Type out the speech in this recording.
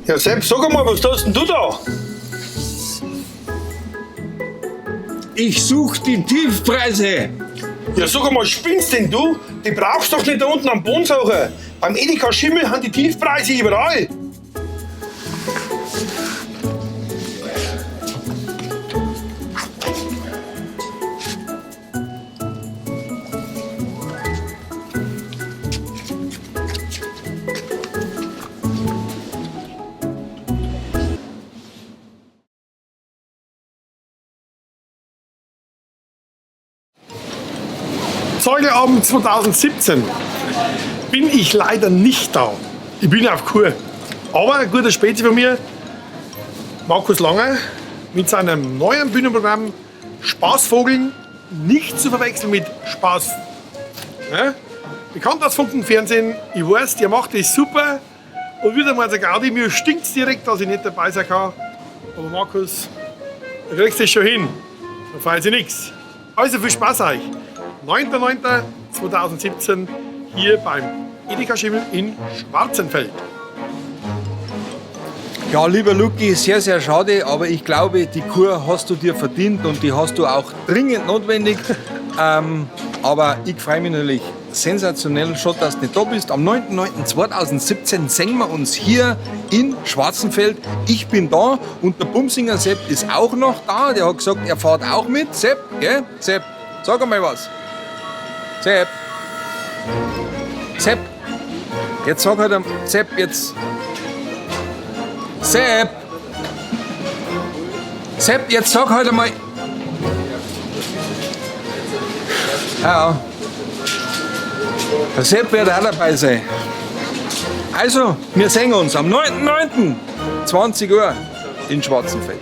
Ja, Sepp, sag einmal, was tust denn du da? Ich such die Tiefpreise. Ja, sag einmal, spinnst denn du? Die brauchst doch nicht da unten am Boden suchen. Beim Edeka Schimmel haben die Tiefpreise überall. Zeugelabend 2017 bin ich leider nicht da. Ich bin auf Kur. Aber ein guter Spezi von mir, Markus Langer, mit seinem neuen Bühnenprogramm Spaßvogeln, nicht zu verwechseln mit Spaß. Ne? Bekannt aus Funkenfernsehen, ich weiß, der macht das super. Und wieder mal der Gaudi, mir stinkt's direkt, dass ich nicht dabei sein kann. Aber Markus, du kriegst das schon hin. Da feiert sich nichts. Also viel Spaß euch. 9.9.2017 hier beim Edeka Schimmel in Schwarzenfeld. Ja, lieber Luki, sehr, sehr schade, aber ich glaube, die Kur hast du dir verdient und die hast du auch dringend notwendig. Aber ich freue mich natürlich sensationell schon, dass du nicht da bist. Am 9.9.2017 sehen wir uns hier in Schwarzenfeld. Ich bin da und der Bumsinger Sepp ist auch noch da. Der hat gesagt, er fährt auch mit. Sepp, gell? Sepp, sag einmal was. Sepp. Sepp. Jetzt sag halt, Sepp, jetzt. Sepp! Sepp, jetzt sag halt einmal. Ja. Der Sepp wird auch dabei sein. Also, wir sehen uns am 9.9. 20 Uhr in Schwarzenfeld.